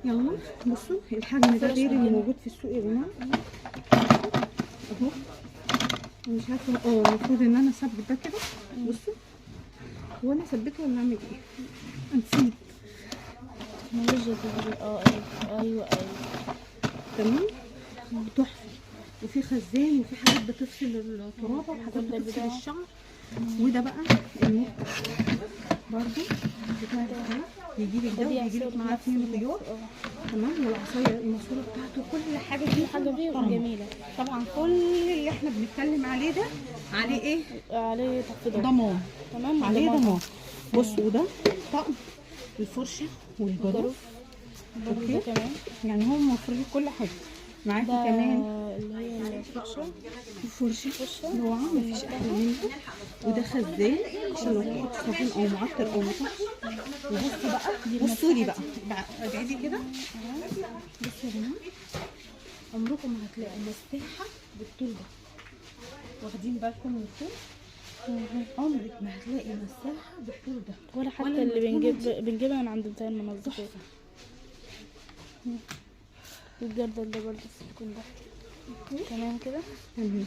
يلا بصوا الحجم ده غير اللي موجود في السوق يا جماعة اهو. مش عارفه المفروض ان انا اثبت ده كده. بصوا هو انا اثبته ولا اعمل ايه؟ نسيت. تكنولوجيا دي. ايوه تمام تحفة. وفي خزان وفي حاجات بتفصل الترابه وحاجات بتفصل الشعر. وده بقى المفتاح برضو بتاع البتاع، بيجيلك ده وبيجيلك معاه 2 غيار. تمام. والعصايه الماسورة بتاعته كل حاجة فيه، حاجة فيه جميلة. طبعا كل اللي احنا بنتكلم عليه ده عليه ايه؟ عليه تخفيضات، ضمان. تمام، عليه ضمان. بصوا وده طقم الفرشة والجاروف. okay كمان يعني هو المفروض كل حاجة معاكي كمان اللي هي الفرشة، الفرشة نوعه مفيش احلى منه. وده خزان عشان لو تحط صابون او معطر او مطهر. وبصوا بقى، بصوا لي بقى ابعدي كده. بصوا يا جماعة عمركم ما هتلاقوا مساحة بالطول ده، واخدين بالكم من الطول؟ عمرك ما هتلاقي مساحة بالطول ده، ولا حتى ولا اللي بنجيبها من عند بتاع المنظفات. الجردل ده برضه السيليكون ده. تمام كده. تمام.